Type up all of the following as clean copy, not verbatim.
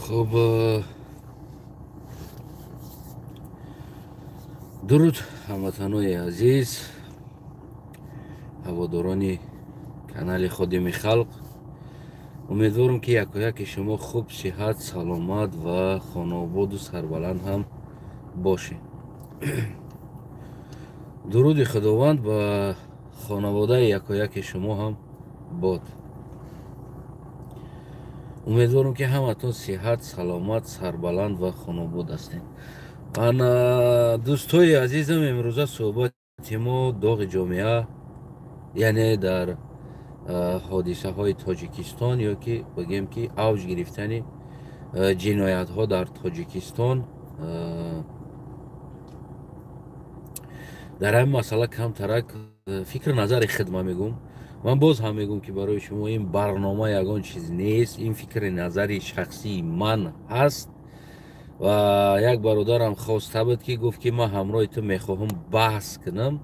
Хуб, дуруд, ҳамватанои азиз, ҳаводорони канали Ходими Халқ. Умедворам, ки якояки шумо хуб, сиҳат, саломат ва хонаободу сарбаланд ҳам бошед. Дуруди Худованд ба хонаводаи якояки шумо ҳам бод. Умедворам, ки ҳаматон сиҳат, саломат, сарбаланд ва хонаобод ҳастед. Ана, дӯстои азизам, имрӯза суҳбати мо доғи ҷомеа, яъне дар ҳодисаҳои Тоҷикистон ё ки бигем, ки авҷ гирифтани ҷиноятҳо дар Тоҷикистон. Дар ҳамин масъала камтарак фикр назари хидма мегӯм. Ман боз ҳам мегӯм, ки барои шумо ин барнома ягон чиз нест, ин фикри назари шахсии ман ҳаст. Ва як бародарам хоста буд, ки гуфт, ки ман ҳамроҳи ту мехоҳам баҳс кунам,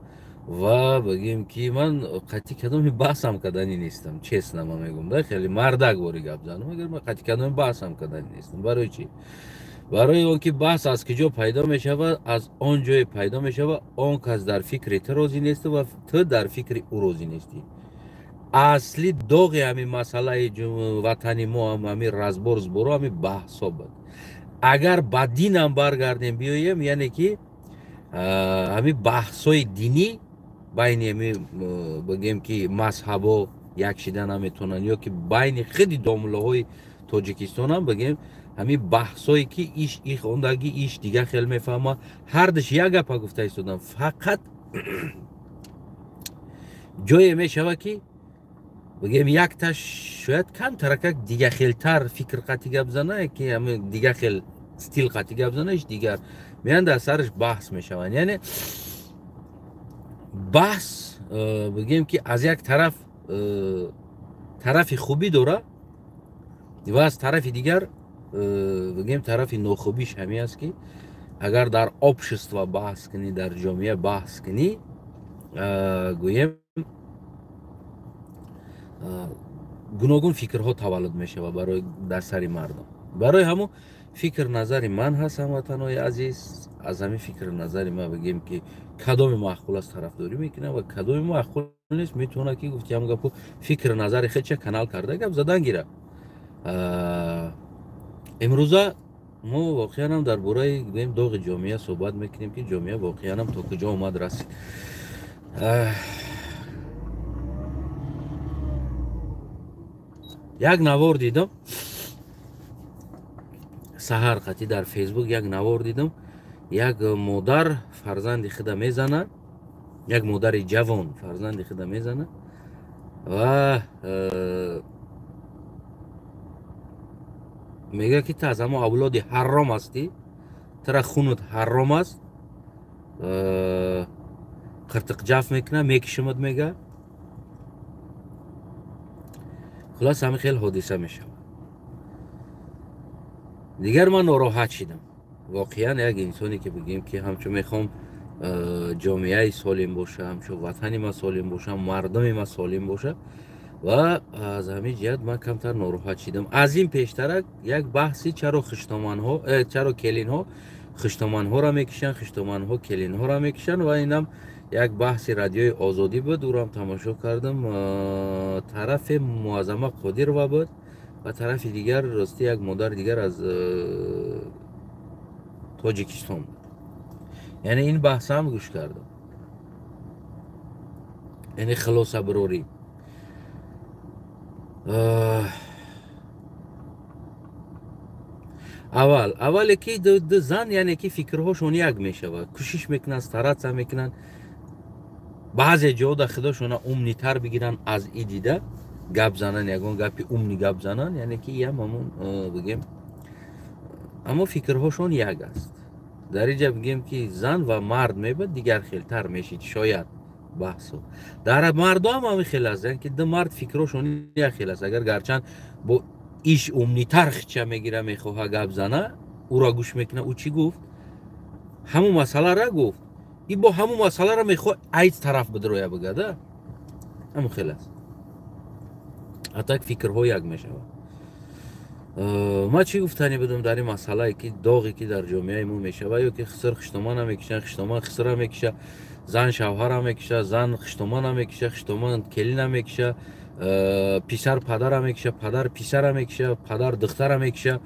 ва бигем, ки ман қатъи кадоми баҳсам кардани нестам. Честно ман мегӯм, да, хеле мардак бори гап занам, агар ман қатъи кадоми баҳсам кардани нестам. Барои чӣ? Барои он ки баҳс аз куҷо пайдо мешавад? Аз он ҷое пайдо мешавад, он кас дар фикри ту розӣ несту ва ту дар фикри ӯ розӣ нестӣ. Асли доғи ҳамин масъалаи ватани мо ҳам ҳамин разбор сбор у ҳамин баҳсҳо буд. Агар ба динам баргардем, биёем, яъне ки ҳамин баҳсҳои динӣ байни ҳамин, бигем, ки мазҳабо як шида наметавонанд, ё ки байни худи домуллоҳои Тоҷикистон ҳам, бигем, ҳамин баҳсҳое, ки иш и хондагӣ, иш дигар хел мефаҳма, ҳардуш як гапа гуфта истодам. Фақат ҷое мешавад, ки, бигем, якташ шояд камтаракак дигахелтар фикр қатӣ гап зана, ки ҳамин дигахел стил қатӣ гап зана, иш дигар меян, дар сараш баҳс мешаванд. Яъне баҳс, бигем, ки аз як тараф тарафи хубӣ дора ва аз тарафи дигар, бигем, тарафи нохубиш ҳамин аст, ки агар дар общество баҳс кунӣ, дар ҷомеа баҳс кунӣ, гӯем, гуногун фикрҳо таваллуд мешавад барои дар сари мардум. Барои ҳамун фикр назари ман ҳаст, ҳамватанои азиз. Аз ҳамин фикр назари ман, бигем, ки кадоми маъқул аст, тарафдорӣ мекунам ва кадоми маъқул нест, метавонад, ки гуфти ҳам гапу фикр назари худша канал карда гап задан гирад. Имрӯза мо воқеанам дар бораи, гӯем, доғи ҷомеа суҳбат мекунем, ки ҷомеа воқеанам то куҷо омад расид. Як навор дидам саҳар қатӣ дар Фейсбук, як навор дидам: як модар фарзанди худа мезанад, як модари ҷавон фарзанди худа мезанад ва мегӯяд, ки ту аз ҳамон авлоди ҳарром ҳастӣ, тура хунут ҳарром аст, қиртиқҷаф мекунад, мекишимад, мега. Хулос, ҳамин хел ҳодиса мешавад. Дигар ман нороҳат шидам воқеан. Як инсоне, ки, бигем, ки ҳамчун мехоҳам ҷомеаи солим боша, ҳамчун ватани ма солим боша, мардуми ма солим боша, ва аз ҳамин ҷиҳат ман камтар нороҳат шидам. Аз ин пештарак як баҳси чаро хуштоманҳо, чаро келинҳо хуштоманҳоро мекишанд, хуштоманҳо келинҳоро мекишанд, ва инам як баҳси Радиои Озодӣ буд, ӯрам тамошо кардам. Тарафи Муаззама Қодирова буд ва тарафи дигар, рости, як модари дигар аз Тоҷикистон буд. Яъне ин баҳсам гӯш кардам. Яъне хулоса бирорӣ, аввал аввале ки ду зан, яъне ки фикрҳошон як мешавад, кӯшиш мекунанд, стараться мекунанд, баъзе ҷода худошона умный тар бигиранд, аз и дида гап зананд, ягон гапи умный гап зананд, яъне ки ям ҳамон, бигем, аммо фикрҳошон як аст. Дар инҷа, бигем, ки зан ва мард мебад, дигар хелтар мешид шояд баҳсо. Дар мардо ҳам ҳамин хел аст, яъне ки ду мард фикрҳошон як хел аст, агар гарчанд бо иш умный тар хича мегира, мехоҳа гап зана, ӯро гӯш мекуна, ӯ чӣ гуфт, ҳамун масъалара гуфт, и бо ҳамун масъаларо мехоҳ айд тараф бидроя бигада, ҳамун хел аст. А так фикрҳо як мешавад. Ман чӣ гуфтанӣ будам дар ин масъалае ки доғе ки дар ҷомеаи мо мешавад, ё ки хиср хиштомана мекишанд, хиштоман хисра мекиша, зан шавҳара мекиша, зан хиштомана мекиша, хиштоман келина мекиша, писар падара мекиша, падар писара мекиша, падар духтара мекиша.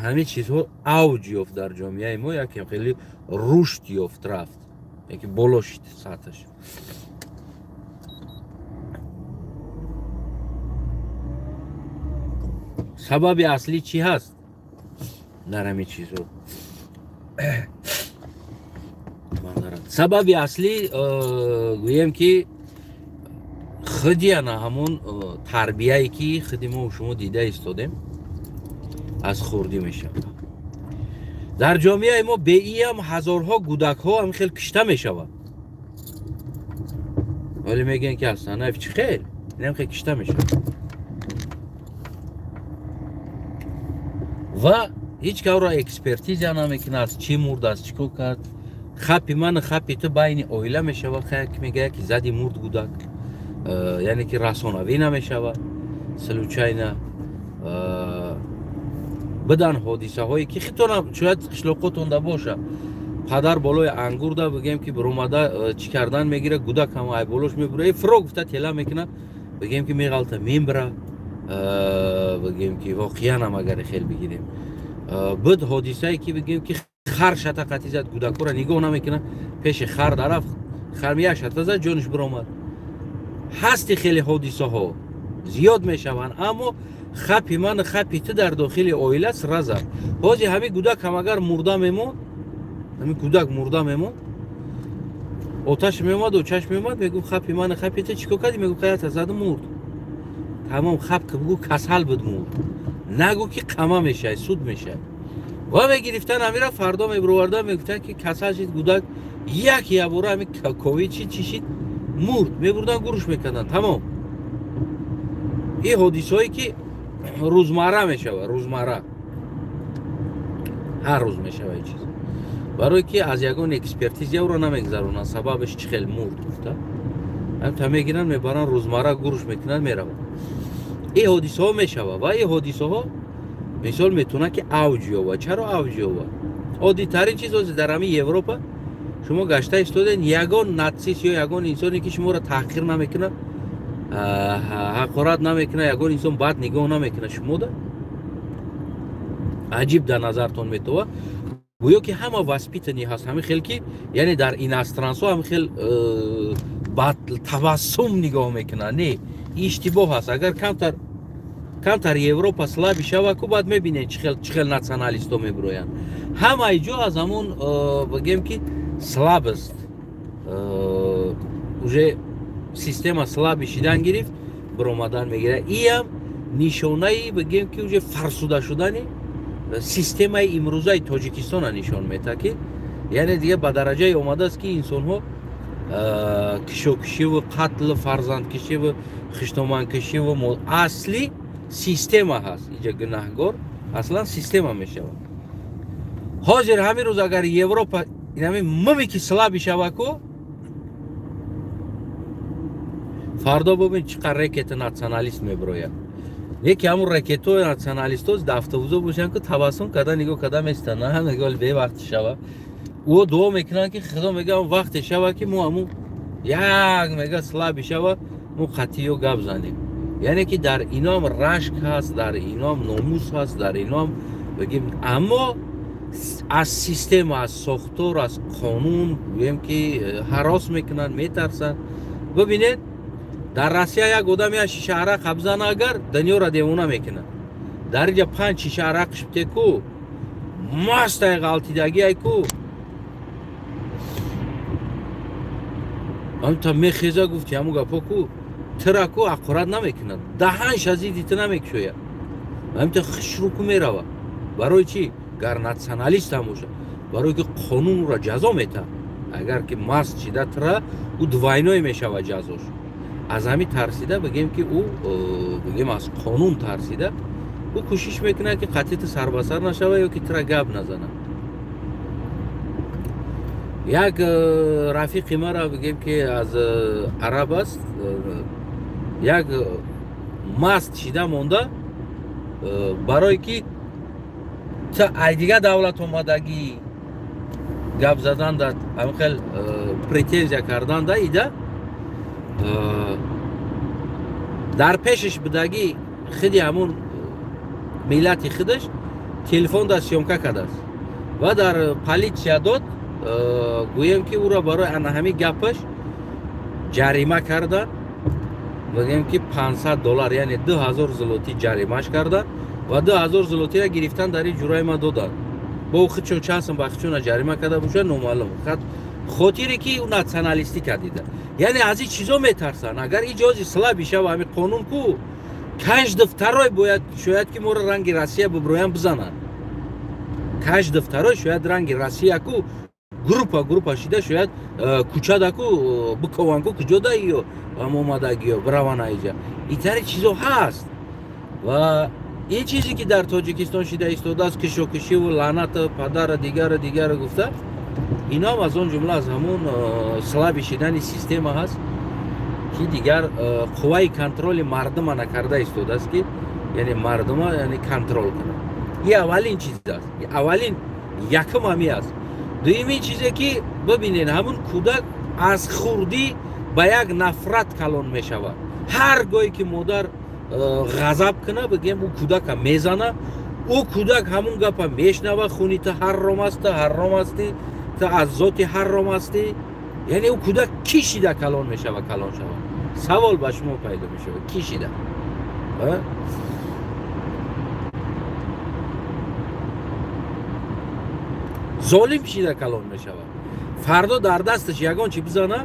Ҳамин чизҳо авҷ ёфт дар ҷомеаи мо, якем хеле рушд ёфт рафт, яке боло шид сатҳаш. Сабаби аслӣ чӣ ҳаст дар ҳамин чизҳо? Сабаби аслӣ гӯем ки худи ана ҳамон тарбияе ки худи мо шумо дида истодем аз хурдӣ мешавад. Дар ҷомеаи мо беиам ҳазорҳо гудакҳо ҳам хел кишта мешавад. Вале мегӯянд ки Ҳасанаев чӣ хел? Инам хел кишта мешавад. Ва ҳеҷ касро экспертиза намекунад, аз чӣ мурд, аз чӣ кор кард. Хапи ман хапи ту байни оила мешавад, ки мегӯяд ки зади мурд гудак, яъне ки расонавӣ намешавад. Случайно бидан ҳодисаҳое ки хитона шояд қишлоқотонда боша. Падар болои ангурда бигем ки биромада чӣ кардан мегирад, гудак ҳам ай болош мебура, фиро гуфта тела мекунад, бигем ки меғалта мембира, бигем ки воқеан ҳам агар хел бигирем. Буд ҳодисае ки бигем ки хар шата қатӣ зад, гудакҳоро нигоҳ намекунад, пеши хар дарафт, хар як шата зад, ҷониш биромад. Ҳасти хеле ҳодисаҳо зиёд мешаванд, аммо хапи ман хапи ту дар дохили оила сраза. Ҳозир ҳамин гудак ҳам агар мурда мемонд, ҳамин гудак мурда мемонд, оташ меомад, очаш меомад, мегуфт хапи ман хапи ту чӣ кор кардӣ? Мегуфт хаята зад мурд. Тамом, хап ки бугу касал буд мурд. Нагу ки қама мешавад, суд мешавад. Ва мегирифтан ҳамира фардо мебировардан, мегуфтанд ки касал шид гудак, як ябора ҳамин ковид шид, чӣ шид, мурд. Мебурдан гуруш мекарданд. Тамом. Ин ҳодисаҳое ки рӯзмарра мешавад, рӯзмарра ҳар рӯз мешавад ин чиз. Барое ки аз ягон экспертиза ӯро намегузаронанд, сабабаш чӣ хел мурд гуфта. Ҳамта мегиранд, мебаранд, рӯзмарра гуруш мекунанд, мераванд. Ин ҳодисаҳо мешавад ва ин ҳодисаҳо мисол метавонад ки авҷ ёбад. Чаро авҷ ёбад? Оддитарин чиз ҳозир дар ҳамин Европа шумо гашта истодед, ягон натсист ё ягон инсоне ки шуморо таҳқир намекунад, ҳақорат намекунад, ягон инсон бад нигоҳ намекунад шумода, аҷиб дар назартон метовад. Гӯё ки ҳама воспитани ҳаст, ҳамин хел ки яъне дар инострансо ҳамин хел бад табассум нигоҳ мекунад. Не, иштибоҳ ҳаст. Агар камтар Европа слаби шава ку, баъд мебинед чӣ хел националистҳо мебироянд. Ҳамаи ҷо аз ҳамон бигем ки слаб аст, уже система слаби шидан гирифт, биромадан мегирад. Иам нишонаи бигем ки уже фарсуда шудани системаи имрӯзаи Тоҷикистона нишон медиҳад, ки яъне дига ба дараҷае омадааст ки инсонҳо кишокишиву қатлу фарзандкишиву хиштоманкишиву асли система ҳаст. Инҷа гунаҳгор аслан система мешавад. Ҳозир ҳамин рӯз агар Европа инами муме ки слаби шава ку, фардо бубин чӣ қадр рекети националист мебирояд. Яке ҳамун ракетҳои националистҳо дар автобусҳо бошанд ку, табассум карда нигоҳ карда местанд, на мегӯяд бевақти шава. Ӯ дуо мекунанд ки Худо мегӯяд он вақте шава ки мо ҳамун як мега слаби шава, мо қатъиё гап занем. Яъне ки дар иноам рашк ҳаст, дар иноам номус ҳаст, дар иноам бигем, аммо аз система, аз сохтор, аз қонун гӯем ки ҳарос мекунанд, метарсанд. Бибинед, дар Россия як одам як шиша арақ абзана, агар дунёро девона мекунад. Дар инҷа 5 шиша арақ шибте ку, мастай ғалтидагиай ку, ҳамта мехеза гуфти ҳамун гапҳо ку, тира ку ҳақорат намекунад, даҳанш аз иди ту намекушояд, ҳамта хушрӯ ку меравад. Барои чӣ? Гар националист ҳам бошад, барое ки қонун ӯро ҷазо метаҳад. Агар ки маст шида тира, ӯ двойной мешавад ҷазош. Аз ҳамин тарсида бигем ки ӯ бигем аз қонун тарсида, ӯ кӯшиш мекунад ки қатъи ту сарбасар нашава ё ки тира гап назанад. Як рафиқи мара бигем ки аз араб аст, як маст шида монда, Барое ки та ай дига давлат омадагӣ гап задан да ҳамин хел претензия кардан да ида дар пешаш будагӣ худи ҳамун миллати худаш телефон да съёмка кардааст ва дар полиция дод. Гӯем ки ӯро барои ана ҳамин гапаш ҷарима карда, бигӯем ки $500, яъне 2000 злоти ҷаримаш карда ва 2000 злотиро гирифтан дар ин ҷураи ма доданд. Бо худшон чанд сум ба худшона ҷарима карда бошад номаълум, хотире ки ӯ националистӣ кардида. Яъне аз ин чизо метарсанд. Агар иҷози слаб шава ҳамин қонун ку каждый второй бояд шояд ки моро ранги Россия биброян бизананд. Каждый второй шояд ранги Россия ку группа группа шида шояд кӯчада ку бикован ку куҷода ё омадагиё бираван аиҷа. Итари чизо ҳаст. Ва ин чизе ки дар Тоҷикистон шида истодааст, кишокишиву лаънату падара дигара дигара гуфта, инам аз он ҷумла аз ҳамун слаби шидани система ҳаст ки дигар қувваи контроли мардума накарда истодааст, ки яъне мардума яъне контрол кунад. Ин аввалин чиз аст, аввалин якум ҳами аст. Дуюмин чизе ки бибинед, ҳамун кӯдак аз хурдӣ ба як нафрат калон мешавад. Ҳар гоҳе ки модар ғазаб куна, бигем ӯ кӯдака мезана, ӯ кӯдак ҳамун гапа мешнава, хуни ту ҳарром аст, ту ҳарром ҳастӣ, ту аз зоти ҳарром ҳастӣ. Яъне ӯ кӯдак кӣ шида калон мешава, калон шава? Савол ба шумо пайдо мешава, кӣ шида? Золим шида калон мешавад. Фардо дар дасташ ягон чи бизана,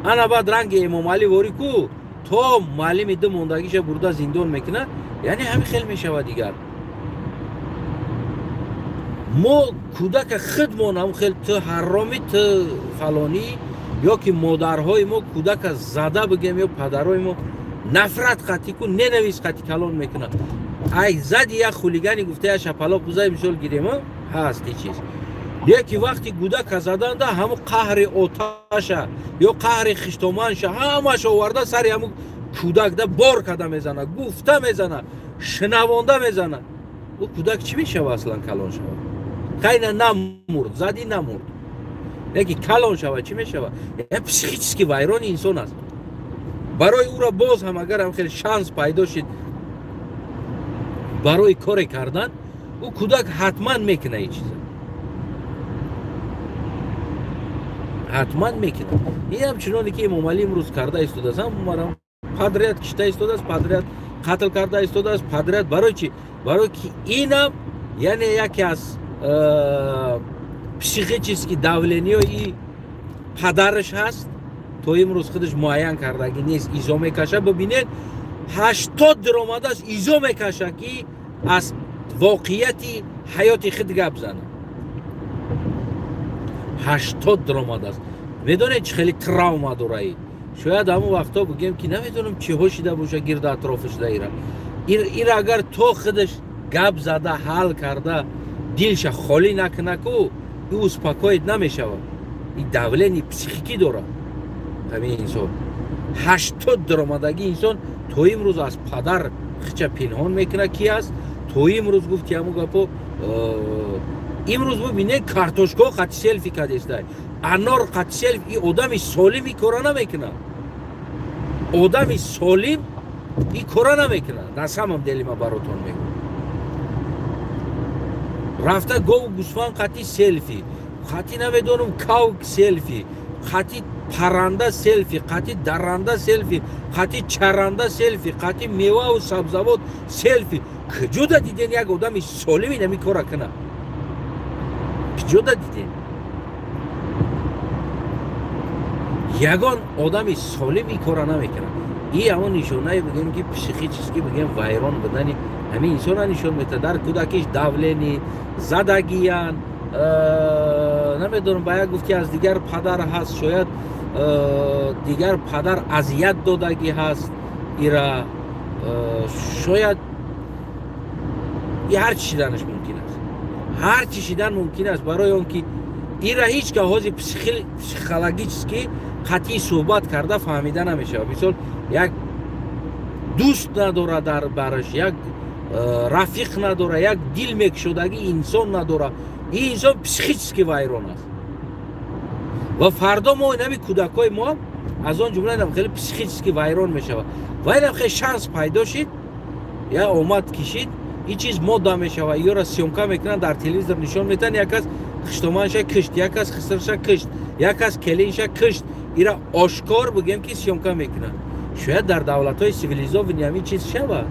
ана баъд ранги Эмомалӣ ворӣ ку то муаллими ду мондагиша бурда зиндон мекунад, яъне ҳамин хел мешавад. Дигар мо кӯдака худмон ҳамун хел ту ҳаромӣ, ту фалонӣ, ё ки модарҳои мо кӯдака зада бигем ё падарҳои мо нафрат қатӣ ку ненавис қатӣ калон мекунад. Ай зади як хулигани гуфта я шапалоқ бузай мисол гирем, ҳаст ин чиз. Яке вақти кӯдака заданда ҳамун қаҳри оташа ё қаҳри хиштоманша ҳамаша оварда сари ҳамун кӯдакда бор карда мезана, гуфта мезана, шунавонда мезана. Ӯ кӯдак чӣ мешава аслан калон шава? Хайна намурд, зади намурд, лекин калон шава чӣ мешава? Психически вайрони инсон аст. Барои ӯро боз ҳам агар ҳам хеле шанс пайдо шид барои коре кардан, ӯ кӯдак ҳатман мекуна ин чиза, ҳатман мекунад. Ин ҳам чуноне ки Эмомалӣ имрӯз карда истодааст, ҳам подряд кишта истодааст, подряд қатл карда истодааст, подряд. Барои чӣ? Барои ки инам яъне яке аз психически давлениҳои падараш ҳаст, то имрӯз худаш муайян кардагӣ нест, изо мекаша. Бибинед, 80 даромадааст, изо мекаша ки аз воқеияти ҳаёти худ гап зана. 80 даромадааст. Медонед чӣ хеле травма дораи? Шояд ҳамон вақтҳо бигем ки намедонам чиҳо шида боша гирду атрофаш даира. Ира агар то худаш гап зада ҳал карда дилша холӣ накуна ку, ӯ успокоит намешавад. Ин давлени психикӣ дорад ҳамин инсон. 80 даромадагӣ инсон то имрӯз аз падар хича пинҳон мекунад ки аст. То имрӯз гуфт ки ҳамон гапо имрӯз бибинед, картошкаҳо қати селфи кардестай, анор қати селфи. И одами солим ин кора намекунад. Одами солим ин кора намекунад. На самом деле ма баротон мегӯям, рафта гову гӯсфанд қати селфи, қати намедонам кав селфи, қати парранда селфи, қати дарранда селфи, қати чаранда селфи, қати меваву сабзавот селфи. Куҷода диден як одами солим ин ҳамин кора кунад? Куҷода диден? Ягон одами солим ин кора намекунад. И ҳамон нишонае бигем ки психически бигем вайрон будани ҳамин инсонро нишон медиҳад. Дар кӯдакиш давлени задагиян, намедонам, ба як гуфт ки аз дигар падар ҳаст, шояд дигар падар азият додагӣ ҳаст ира, шояд ҳар чӣ шиданаш мумкин аст, ҳар чӣ шидан мумкин аст. Барои он ки ира ҳеҷ ка ҳозир психологически қатъӣ суҳбат карда фаҳмида намешавад. Мисол, як дӯст надорад дар бараш, як рафиқ надора, як дил мекушодаги инсон надора. Ин инсон психически вайрон аст. Ва фардо мо инами кӯдакҳои мо аз он ҷумла инам хеле психически вайрон мешавад. Ва инам хеле шанс пайдо шид, я омад кишид, ин чиз мода мешавад. Ёра съёмка мекунанд, дар телевизор нишон метаҳанд, як кас хиштоманша кишт, як кас хисрша кишт, як кас келинша кишт. Ира ошкор бигем ки съёмка мекунанд. Шояд дар давлатҳои цивилизованный ҳамин чиз шавад.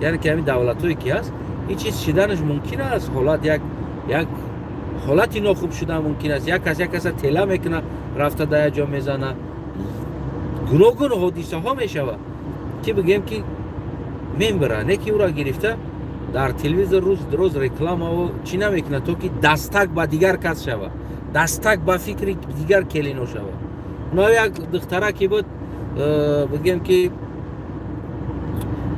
Яъне ки ҳамин давлатҳое ки ҳаст, ин чиз шиданаш мумкин аст. Ҳолат як ҳолати нохуб шудан мумкин аст. Як кас як каса тела мекунад, рафта дар як ҷо мезана. Гуногун ҳодисаҳо мешавад ки бигем ки мембира, не ки ӯро гирифта дар телевизор рӯз рӯз рекламаву чӣ намекунад, то ки дастак ба дигар кас шавад, дастак ба фикри дигар келино шавад. Оно як духтараке буд, бигем ки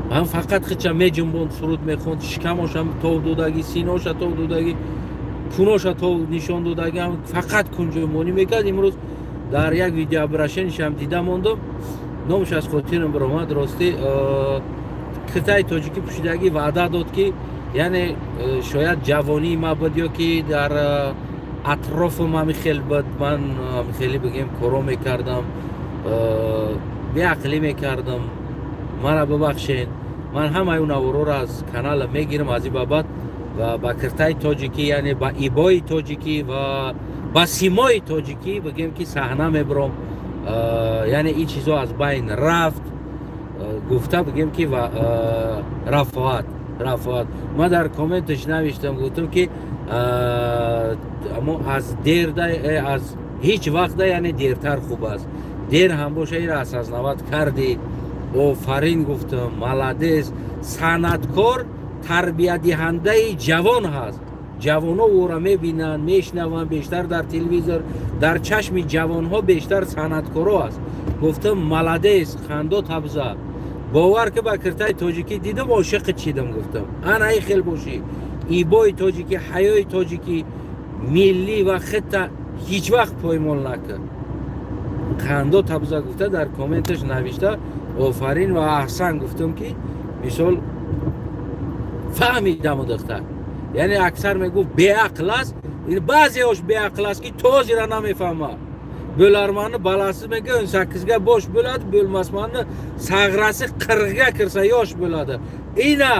ман фақат хича меҷунбонд, суруд мехонд, шикамошам тов додагӣ, синоша тов додагӣ, куноша тов нишон додагӣ, фақат кунҷунбонӣ мекард. Имрӯз дар як видеообращение шам дида мондам, номаш аз хотирам баромад, ростӣ киртаи тоҷикӣ пӯшидагӣ, ваъда дод ки яъне шояд ҷавонии ма буд ё ки дар атрофам ҳами хел буд, ман ҳами хеле бигем коро мекардам, беақлӣ мекардам, мара бибахшед. Ман ҳамаи он навороро аз канала мегирам аз ин ба баъд ва ба киртаи тоҷикӣ, яъне ба ибои тоҷикӣ ва ба симои тоҷикӣ бигем ки саҳна мебурам. Яъне ин чизо аз байн рафт, гуфта бигем ки рафоат рафоат. Ман дар комменташ навиштам, гуфтам ки амо аз дерда аз ҳеҷ вақта, яъне дертар хуб аст, дер ҳам боша ира осознавать кардӣ, офарин гуфтам, молодец. Санъаткор тарбиядиҳандаи ҷавон ҳаст. Ҷавонҳо ӯро мебинанд, мешнаванд бештар дар телевизор, дар чашми ҷавонҳо бештар санъаткоро аст. Гуфтам молодец, хандо табза. Бовар ки ба киртаи тоҷикӣ дидам, ошиқи чидам, гуфтам ана и хел бошӣ, ибои тоҷикӣ, ҳаёи тоҷикӣ, миллӣ ва хитта ҳеҷ вақт поймол накард. Хандо табза гуфта дар комменташ навишта офарин ва аҳсан гуфтам ки мисол фаҳмидаму духтар. Яъне аксар мегуфт беақл аст, баъзеош беақл аст ки тозира намефаҳмад. Bo'larmani balasi menga 18ga bosh bo'ladi, bo'lmasmani sag'rasi 40ga kirsa yosh bo'ladi. Ина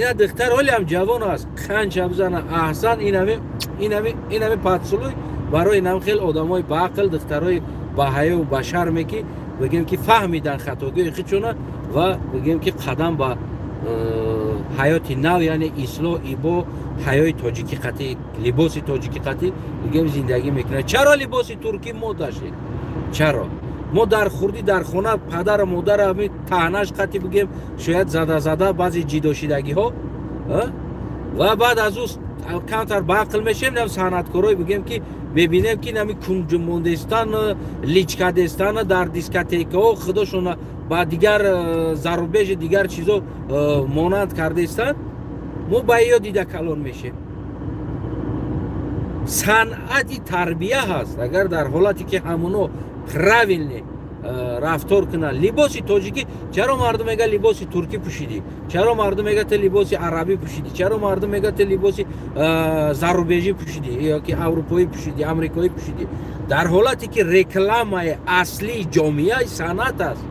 ина духтар ҳоле ҳам ҷавон аст, қанча бизана аҳсан. Инами инами инами поцелуй барои инам хел одамои баақл, духтарои баҳаёву башарме ки бигем ки фаҳмидан хатогии хичона ва бигем ки қадам ба ҳаёти нав, яъне ислоҳ, ибо, ҳаёи тоҷикӣ қатӣ, либоси тоҷикӣ қатӣ бигем зиндагӣ мекунад. Чаро либоси туркӣ мода шид? Чаро мо дар хурдӣ дар хона падару модара ҳами таҳнаш қатӣ бигем шояд зада зада баъзе ҷидошидагиҳо, ва баъд аз ӯ камтар баақл мешавем, нам санъаткорое бигем ки мебинем ки нами кунҷумондестан, личкадестан дар дискотекаҳо худошона ба дигар зарубежи дигар чизо монанд кардестанд, мо ба ё дида калон мешем. Санъати тарбия ҳаст. Агар дар ҳолате ки ҳамоно правильный рафтор кунанд, либоси тоҷикӣ, чаро мардум мега либоси туркӣ пӯшидӣ, чаро мардум мега ту либоси арабӣ пӯшидӣ, чаро мардум мега ту либоси зарубежӣ пӯшидӣ ёки аврупоӣ пӯшидӣ, амрикоӣ пӯшидӣ? Дар ҳолате ки рекламаи аслии ҷомеаи санъат аст,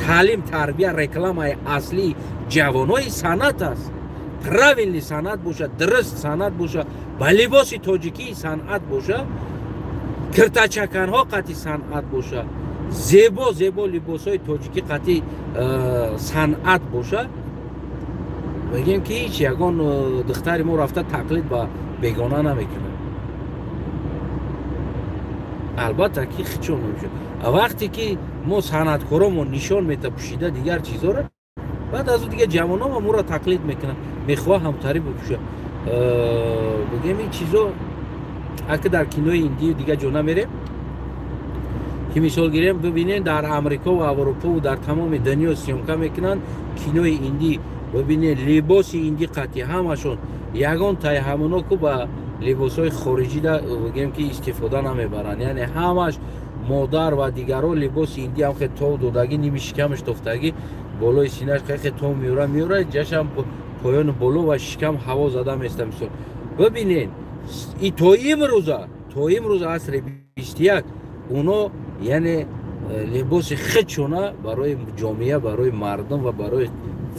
таълим, тарбия рекламаи аслии ҷавонои санъат аст. Правильный санъат боша, дуруст санъат боша, ба либоси тоҷикии санъат боша, киртачаканҳо қатъи санъат боша, зебо зебо либосҳои тоҷикӣ қатъи санъат боша, мегӯем ки ҳеҷ ягон духтари мо рафта тақлид ба бегона намекунад. Албатта ки хичон намешавад. Вақте ки мо санъаткоромон нишон мета пӯшида дигар чизҳоро, баъд аз ӯ дигар ҷавонон моро тақлид мекунанд, мехоҳа ҳамтарӣ бипӯша. Бигем ин чизо ака дар кинои индию дигар ҷо намерем, ки мисол гирем, бибинем дар Амрико ва Аврупо дар тамоми дунё съёмка мекунанд кинои индӣ, бибинед либоси индӣ қатъи ҳамашон ягон тай ҳамоно ку ба либосҳои хориҷида бигем ки истифода намебаранд. Яъне ҳамаш модар ва дигарро либоси индӣ ҳам хел тов додагӣ, ними шикамаш тофтагӣ, Болои синаш қайқе то меёра меёра, ҷашам поёну боло ва шикам ҳаво зада места мисол. Бибинед, и то имрӯза асри 21 уно яъне либоси худшона барои ҷомеа, барои мардум ва барои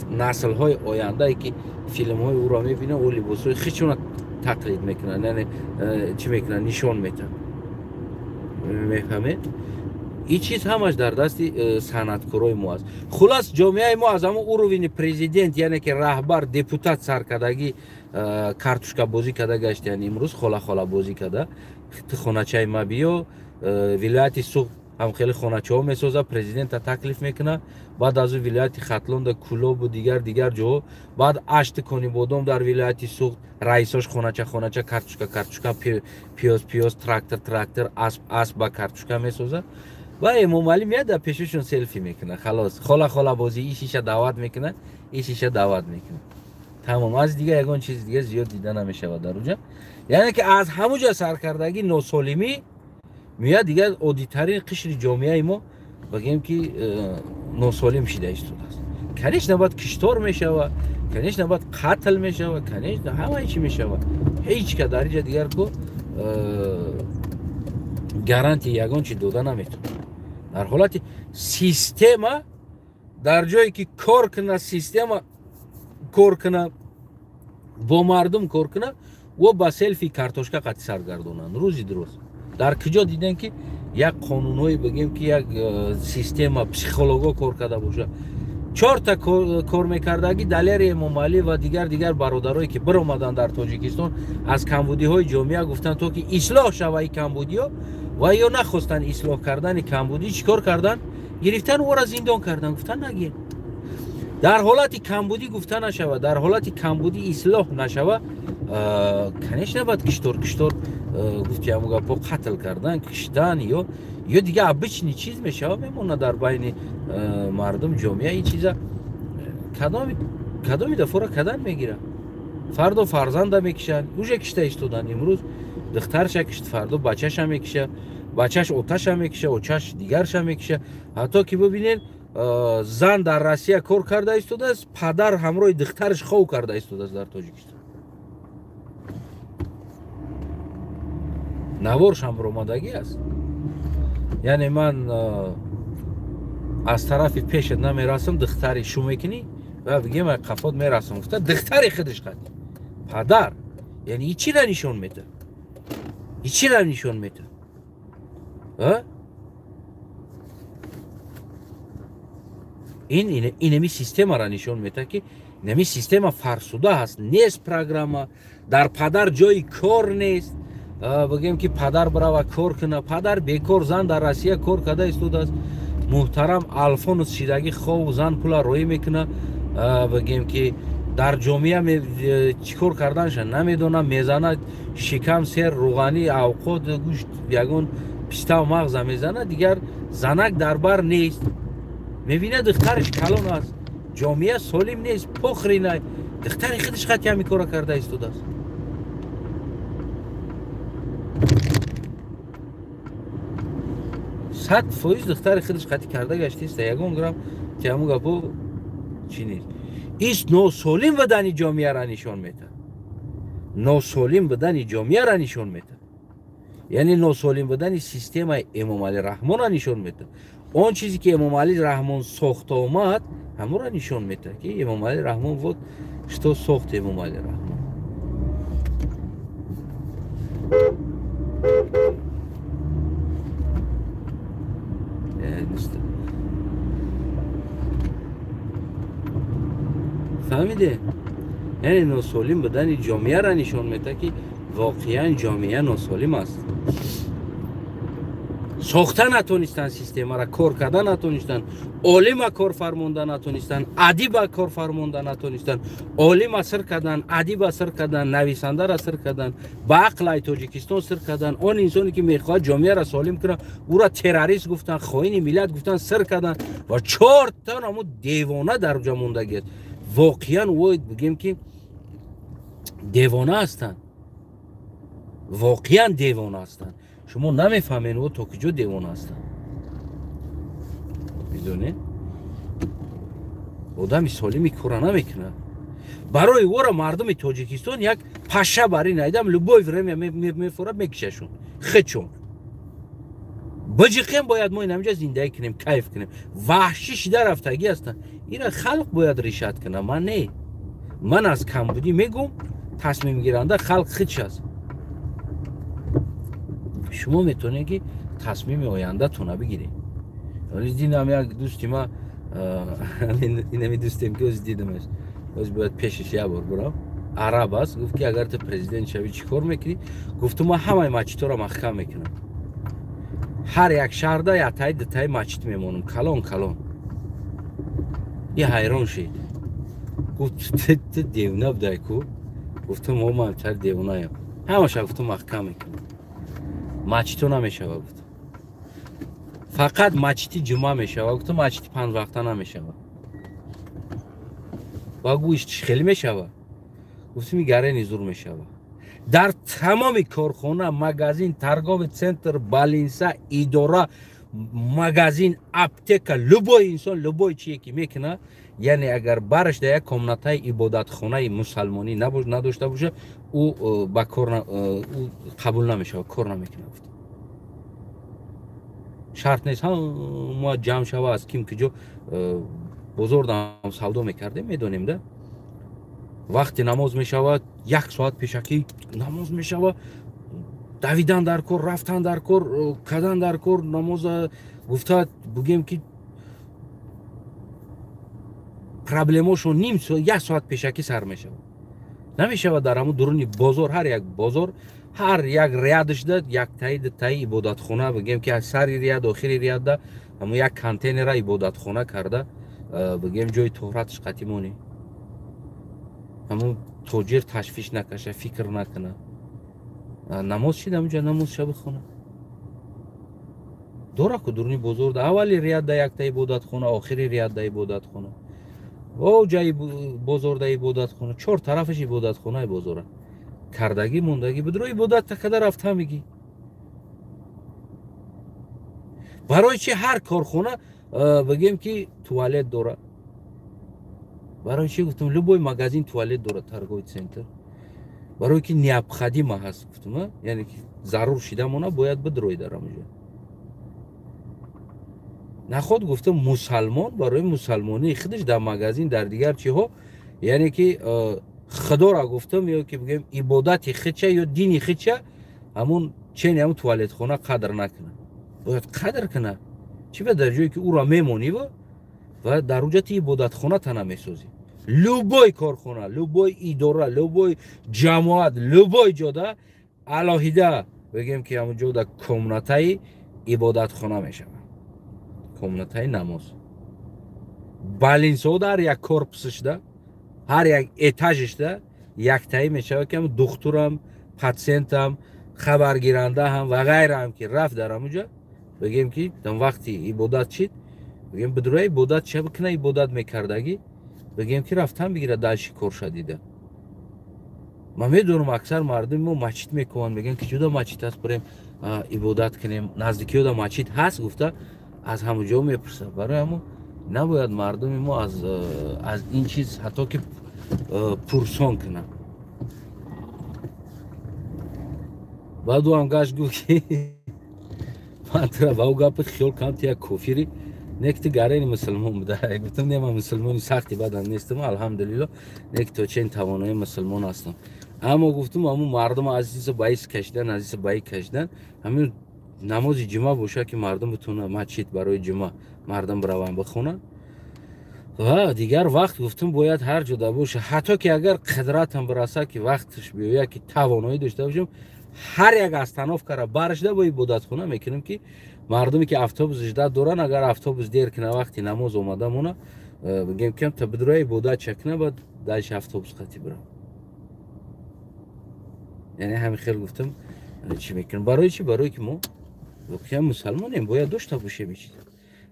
наслҳои ояндае ки филмҳои ӯро мебинанд, ӯ либосҳои худшона тақлид мекунанд, яъне чӣ мекунанд, нишон метаҳанд. Мефаҳмед? Ин чиз ҳамаш дар дасти санъаткорои мо аст. Хулас, ҷомеаи мо аз ҳамон уровени президент, яъне ки раҳбар, депутат саркардагӣ картушкабозӣ карда гаштиян имрӯз, хола-холабозӣ карда. Хоначаи ма биё, вилояти Суғд ҳам хеле хоначаҳо месоза, президента таклиф мекуна, баъд аз ӯ вилояти Хатлонда, Кӯлобу дигар дигар ҷоҳо, баъд Ашти Конибодом дар вилояти Суғд раисош хонача хонача, картушка картушка, пиёз пиёз, трактор трактор, асп асп ба картушка месоза. Ва Эмомалӣ меяд дар пешашон селфи мекуна. Халос, хола холабозӣ, иш иша даъват мекуна, иш иша даъват мекуна. Тамом, аз дига ягон чиз дига зиёд дида намешавад дар уҷа. Яъне ки аз ҳамуҷа саркардагӣ носолимӣ меяд, дигар оддитарин қишри ҷомеаи мо бигем ки носолим шида истодааст. Конечно, баъд киштор мешава, конечно, баъд қатл мешава, конечно, ҳамаи чӣ мешава. Ҳеҷ ка дар инҷа дигар ку гарантия ягон чи дода наметавонад. Дар ҳолати система, дар ҷое ки кор куна, система кор куна, бо мардум кор куна, ӯ ба селфи картошка қатъи саргардонанд рӯзи дуруст. Дар куҷо дидем ки як қонунҳое бигем ки як система психолого кор карда боша? Чорта кор мекардагӣ Далери Эмомалӣ ва дигар дигар бародарое ки биромаданд дар Тоҷикистон, аз камбудиҳои ҷомеа гуфтанд, то ки ислоҳ шава ин камбудиҳо, ва ё нахостанд ислоҳ кардани камбудӣ, чӣ кор карданд? Гирифтан ӯро зиндон карданд, гуфтанд нагир. Дар ҳолати камбудӣ гуфта нашава, дар ҳолати камбудӣ ислоҳ нашава, конечно, баъд киштор киштор гуфти ҳамун гапҳо, қатл кардан, киштан ё дига обычный чиз мешава, мемонад дар байни мардум, ҷомеа. Ин чиза кадоми дафора кадан мегирад? Фардо фарзанда мекишанд, уже кишта истоданд. Имрӯз духтарша кишт, фардо бачаша мекиша, бачаш оташа мекиша, очаш дигарша мекиша. Ҳатто ки бибинед, зан дар Россия кор карда истодааст, падар ҳамроҳи духтараш хов карда истодааст дар Тоҷикистон. Наворш ҳам ромадагӣ аст. Яъне ман аз тарафи пешат намерасам, духтари шу мекунӣ ва бигем қафот мерасам, гуфта духтари худаш қад падар. Яъне и чира нишон метаҳад? И чира нишон метаҳад? Ин инами системаро нишон метаҳад, ки инами система фарсуда ҳаст, нест программа, дар падар ҷои кор нест. Бигем ки падар бирава кор куна, падар бекор, зан дар Россия кор карда истодааст. Муҳтарам Алфонус шидагӣ хов, зан пула роӣ мекуна. Бигем ки дар ҷомеа чӣ кор карданша намедонам, мезанад шикам сер, рӯғанӣ, авқот, гӯшт, ягон пистав мағза мезанад, дигар занак дар бар нест. Мебинад духтараш калон аст, ҷомеа солим нест, похри най, духтари худаш қати ҳамин кора карда истодааст. Сад фоиз духтари худаш қати карда гаштиста, ягон грамм ки ҳамун гапо чӣ нест. Ис носолим будани ҷомеаро нишон метаҳад, носолим будани ҷомеаро нишон метаҳад, яъне носолим будани системаи Эмомалӣ Раҳмонро нишон метаҳад. Он чизе ки Эмомалӣ Раҳмон сохта омад, ҳамонро нишон метаҳад, ки Эмомалӣ Раҳмон вот что сохт Эмомалӣ Раҳмон. Фаҳмиде? Яъне носолим будани ҷомеаро нишон метаҳад, ки воқеан ҷомеа носолим аст. Сохта натонистанд системаро, кор карда натонистанд, олима кор фармонда натонистанд, адиба кор фармонда натонистанд, олима сир карданд, адиба сир карданд, нависандаро сир карданд, ба ақлаи Тоҷикистон сир карданд. Он инсоне ки мехоҳад ҷомеаро солим кунад, ӯро террорист гуфтанд, хоини миллат гуфтанд, сир карданд ва чорта наму девона дар ҷо мондагӣ аст. Воқеан ӯ бигем ки девона ҳастанд, воқеан девона ҳастанд. Шумо намефаҳмед ӯ то куҷо девона ҳастанд, медонед? Одами солими кора намекунад. Барои ора мардуми Тоҷикистон як паша бари найдам любой время мефора мекишашон. Хечон. Биҷиқем бояд мо инамҷа зиндагӣ кунем, кайф кунем. Ваҳшӣ шида рафтагӣ ҳастанд. Ира халқ бояд решат кунад, ман не. Ман аз камбудӣ мегӯм, тасмимгиранда халқ худш аст. Шумо метавонед ки тасмими ояндатона бигиред. Дидам як дӯсти ма, инами дӯстем ки оз дидамаш, оз бояд пешаш як бор бурам. Араб аст, гуфт ки агар ту президент шавӣ чӣ кор мекунӣ? Гуфту ман ҳамаи масҷидҳоро маҳкам мекунам. Ҳар як шаҳрда яктаи дутаи масҷид мемонам, калон калон. И ҳайрон шид. Гуфт ту девона будай ку? Гуфтам о ман тар девонаям. Ҳамаша гуфту маҳкам мекунам. Масҷидҳо намешава гуфт. Фақат масҷиди ҷумъа мешава, гуфту масҷиди панҷ вақта намешава. Ва гӯиш чӣ хеле мешава? Гуфтум гарени зур мешава. Дар тамоми корхона, магазин, торговый центр, больница, идора, магазин, аптека, любой инсон, любой чие ки мекунад, яъне агар бараш дар як комнатаи ибодатхонаи мусалмонӣ надошта боша, ӯ ба кор ӯ қабул намешава, кор намекунад. Гуфт шарт нест ҳама ҷамъ шава, аз ким куҷо бозордам савдо мекардем, медонем да. Вақти намоз мешавад, як соат пешакӣ намоз мешавад, давидан дар кор, рафтан дар кор, кардан дар кор, намоза гуфта бугем ки проблемошон ним соат, як соат пешакӣ сар мешавад. Намешавад дар ҳамун дуруни бозор, ҳар як бозор, ҳар як рядашда яктаи дутаи ибодатхона, бигем ки аз сари ряд охири рядда ҳамун як контейнера ибодатхона карда, бигем ҷои тоҳраташ қатӣ монӣ. Ҳамун тоҷир ташвиш накаша, фикр накуна. Намоз шид, ҳамунҷа намоз ша бихона. Дора ку дуруни бозорда аввали рядда якта ибодатхона, охири рядда ибодатхона. О ҷаи бозорда ибодатхона, чор тарафаш ибодатхонаи бозора. Кардагӣ мондагӣ бидро ибодат такада рафта мегӣ. Барои чи ҳар корхона бигем ки туалет дора? Барои чи гуфтам любой магазин туалет дора, торговый центр. Барои ки необходимо ҳаст гуфтам, яъне ки зарур шида мона бояд бидрои дар ҳамонҷо. Наход гуфтам мусалмон барои мусалмонии худаш дар магазин, дар дигар чиҳо, яъне ки худоро гуфтам ё ки бигем ибодати худша ё дини худша ҳамун чени ҳамун туалетхона қадр накунад. Бояд қадр кунад. Чи ба дар ҷое ки ӯро мемонӣ ва дар уҷа ти ибодатхона тана месозӣ. Любой корхона, любой идора, любой ҷамоат, любой ҷода алоҳида бигем ки ҳамун ҷода комнатаи ибодатхона мешавад. Комнатаи намоз. Балинсо дар як корпусашда, ҳар як этажишда яктаи мешавад ки ҳамун духтурам, патсиентам, хабаргиранда ҳам ва ғайра ҳам ки рафт дар ҳамунҷа, бигем ки дар вақти ибодат шид, бигем бидура ибодат ша бикуна, ибодат мекардагӣ, бигем ки рафтан бигира дальши корша дида. Ман медонам аксар мардуми мо масҷид мекунанд, мегӯянд ки ҷуда масҷид ҳаст, бирем ибодат кунем, наздикиёда масҷид ҳаст гуфта аз ҳамон ҷо мепурсад. Барои ҳамон набояд мардуми мо аз ин чиз ҳатто ки пурсон кунанд. Баъд ӯ ҳам гашт гуфт ки ман тура ба ӯ гапи хиёл кардам, ту як кофири, не ки ту гарени мусулмон буда. Гуфтам не, ман мусулмони сахти бадам нестам, алҳамдулилло, не ки то чен тавонои мусулмон ҳастам. Аммо гуфтам ҳамун мардум азиза ба ис кашидан, азиза ба и кашидан, ҳамин намози ҷумъа боша ки мардум битонад масҷид барои ҷумъа мардум бираванд бихонанд. Ва дигар вақт гуфтам бояд ҳар ҷода боша, ҳатто ки агар қудратам бираса ки вақташ биёяд ки тавоноӣ дошта бошам, ҳар як остановкаро баршда бо ибодатхона мекунем ки мардуме ки автобус жда доранд, агар автобус дер кина вақти намоз омада мона, бигем ки та бидроя ибодат чакна, баъд дальше автобус қати бирам. Яъне ҳамин хел гуфтам чӣ мекунем. Барои чӣ? Барои ки мо воқеан мусалмонем, бояд дошта бошем ин чиза.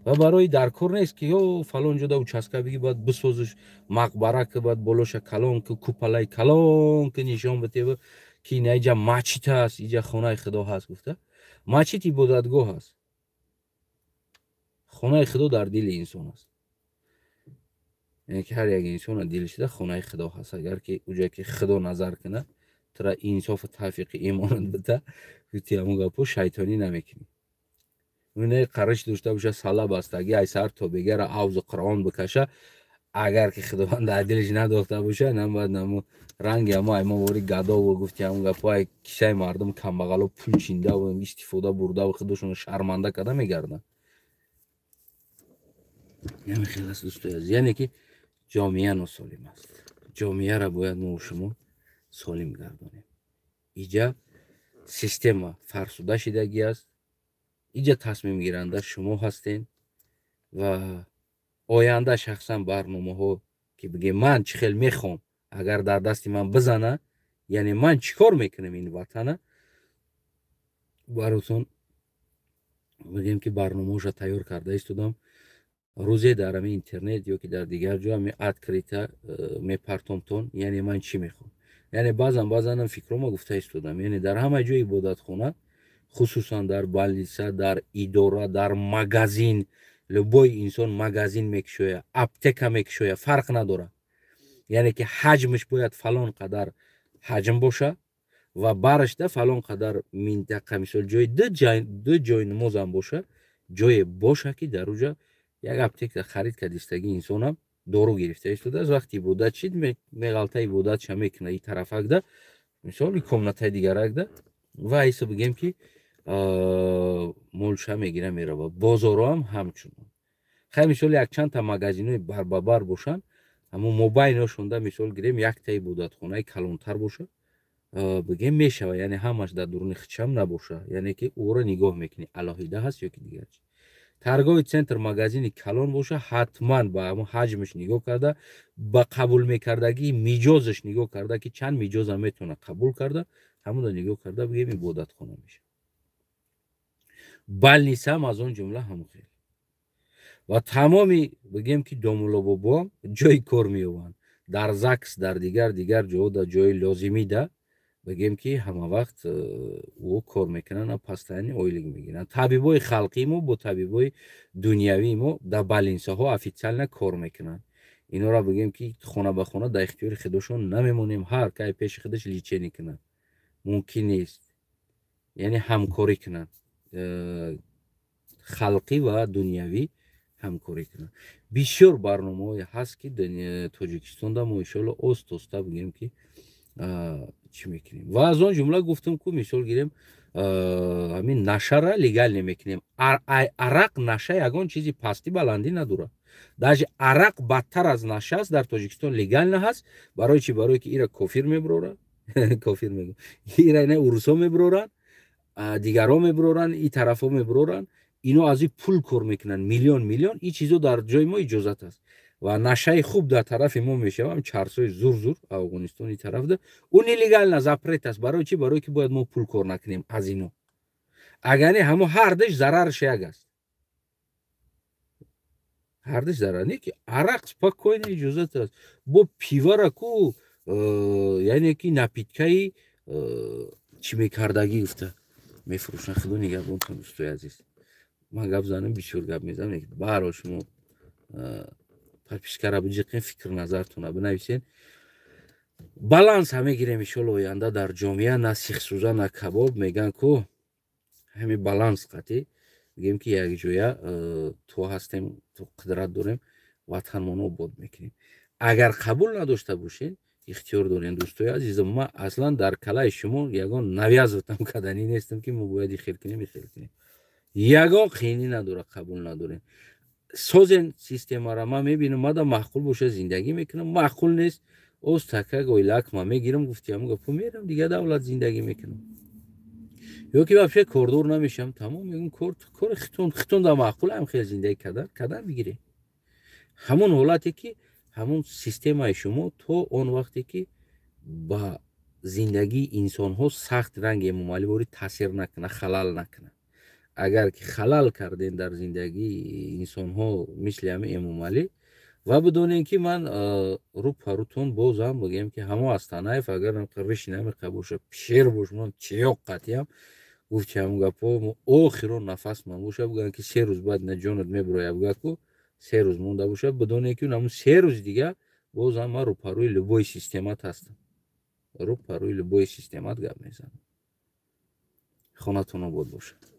Ва барои даркор нест ки ё фалон ҷода участка биги, бояд бисозиш мақбара ки, бояд болоша калон ки, купалаи калон ки нишон битева ки ина иҷа масҷид ҳаст, иҷа хонаи худо ҳаст гуфта. Масҷид ибодатгоҳ аст. Хонаи худо дар дили инсон аст. Яъне ки ҳар як инсона дилшида хонаи Худо ҳаст. Агар ки уҷое ки Худо назар кунад, тура инсофу тавфиқи имонат бита, гуфти ҳамун гапо шайтонӣ намекунӣ. Не қариш дошта боша, сала бастагӣ, ай сар то бегара авзу Қуръон бикаша, агар ки Худованд дар дилаш надохта боша, набояд намо ранги ҳамо ай мо вори гадову, гуфти ҳамун гапо, ай кисаи мардум камбағало пул чиндаву истифода бурдаву худошонро шарманда карда мегарданд. Яъне хел аст, дӯстои азиз. Яъне ки ҷомеа носолим аст. Ҷомеаро бояд мо шумо солим гардонем. Иҷа система фарсуда шидагӣ аст. Иҷа тасмимгиранда шумо ҳастен ва оянда шахсан барномаҳо ки бигем, ман чӣ хел мехоҳам, агар дар дасти ман бизана, яъне ман чӣ кор мекунам ин ватана баротон, бигем ки барномаҳоша тайёр карда истодам. Рӯзе дар ҳамин интернет ё ки дар дигар ҷо ҳами открыто мепартомтон, яъне ман чӣ мехоҳам. Яъне баъзан баъзанам фикрома гуфта истодам, яъне дар ҳама ҷои ибодатхона, хусусан дар больница, дар идора, дар магазин, любой инсон магазин мекушоя, аптека мекушоя, фарқ надорад, яъне ки ҳаҷмаш бояд фалон қадар ҳаҷм боша ва барашда фалон қадар минтақа, мисол, ҷои ду ҷои намозам боша, ҷое боша, ки дар уҷа як аптека харид кардистагӣ инсонам дору гирифта истодааст, вақти ибодат шид, меғалта, ибодатша мекуна и тарафакда, мисол, и комнатаи дигаракда, ва айса бигем ки молша мегира, мерава. Бозорҳоам ҳамчунон. Хай, мисол, якчандта магазинҳои барбабар бошанд, ҳамун мобайношонда, мисол гирем, якта ибодатхонаи калонтар боша, бигем, мешава. Яъне ҳамаш дар дуруни хичам набоша, яъне ки ӯро нигоҳ мекунӣ, алоҳида ҳаст ё ки дигар чи. Торговый центр, магазини калон боша, ҳатман ба ҳамун ҳаҷмаш нигоҳ карда, ба қабул мекардагии миҷозаш нигоҳ карда, ки чанд миҷоза метавона қабул карда, ҳамонро нигоҳ карда, бигем, ибодатхона мешавад. Больница ам аз он ҷумла ҳамон хел. Ва тамоми, бигем ки, домулобобоам ҷои кор меёбанд дар ЗАГС, дар дигар дигар ҷоҳо, дар ҷои лозимида, бигем ки ҳама вақт ӯ кор мекунанд, постоянно ойлик мегиранд. Табибои халқии мо бо табибои дунявии мо дар больница ҳо официально кор мекунанд. Инора, бигем ки, хона ба хона дар ихтиёри худошон намемонем, ҳар кай пеши худаш лечение кунанд, мумкин нест. Яъне ҳамкорӣ кунанд, халқӣ ва дунявӣ ҳамкорӣ кунанд. Бисёр барномаҳое ҳаст, ки Тоҷикистонда мо иншоалло оста оста, бигем ки, чӣ мекунем. Ва аз он ҷумла гуфтам ку, мисол гирем, ҳамин нашара легально мекунем. Арақ, наша ягон чизи пастӣ баландӣ надорад, даже арақ бадтар аз наша аст. Дар Тоҷикистон легально ҳаст. Барои чӣ? Барое ки ира кофир мебурорад, кофир мегӯ, ира ина урусҳо мебуроранд, дигарҳо мебуроранд, и тарафҳо мебуроранд. Ино аз и пул кор мекунанд, миллион миллион. Ин чизо дар ҷои мо иҷозат аст ва нашаи хуб дар тарафи мо мешавам, чарсои зур зур Афғонистони тарафда, ӯ нелегально, запрет аст. Барои чӣ? Барое ки бояд мо пул кор накунем аз ино. Агар не, ҳамо ҳардаш зарараш як аст, ҳардаш зарар не. Ки арақ спокойно иҷозат аст, бо пивара ку, яъне ки напитка и чӣ мекардагӣ гуфта мефурӯшанд. Худо нигаҳбонтон, дӯстои азиз. Ман гап занам, бисёр гап мезанам. Баҳрҳол, шумо подписка ра биҷиқен, фикр назартона бинависен. Баланс ҳа мегирем иншолло оянда дар ҷомеа, на сихсӯза, на кабоб меган ку, ҳами баланс қатӣ, бигем ки, якҷоя то ҳастем, то қудрат дорем, ватанмоно обод мекунем. Агар қабул надошта бошед, ихтиёр дорем, дӯстои азизам. Ман аслан дар калаи шумо ягон навязывать ам карданӣ нестам, ки мо бояд ихел кунем, ихел кунем. Ягон қиинӣ надорад. Қабул надорем, созен системара. Ман мебинам, мада маъқул боша, зиндагӣ мекунам, маъқул нест, оз така оилак ма мегирам, гуфтиам гапо, мерам дигар давлат зиндагӣ мекунам ё ки вообще кордор намешам, тамом. Мегум, кор кори хитон, хитон да маъқул ам хел зиндагӣ кардан бигирем. Ҳамон ҳолате ки ҳамон системаи шумо то он вақте ки ба зиндагии инсонҳо сахт ранги Эмомаливорӣ таъсир накунад, халал накунад. Агар ки халал кардем дар зиндагии инсонҳо мисли ҳами Эмомалӣ, ва бидонем, ки ман рӯ парутон бозам, бигем ки, ҳамо Астанаев, агар риши намеқа боша, пешер бош, ман чиёқ қатиям, гуфти ҳамон гапҳо, охирон нафас ман боша, бигӯянд ки 3 рӯз баъд на ҷонат мебуроя, бигӯяд ку. 3 рӯз монда бошад, бидоне, ки ҳамун 3 рӯзи дига боз ҳам ман рӯпарӯи любой системат ҳастам, рӯпарӯи любой системат гап мезанам. Хонатон обод бошад.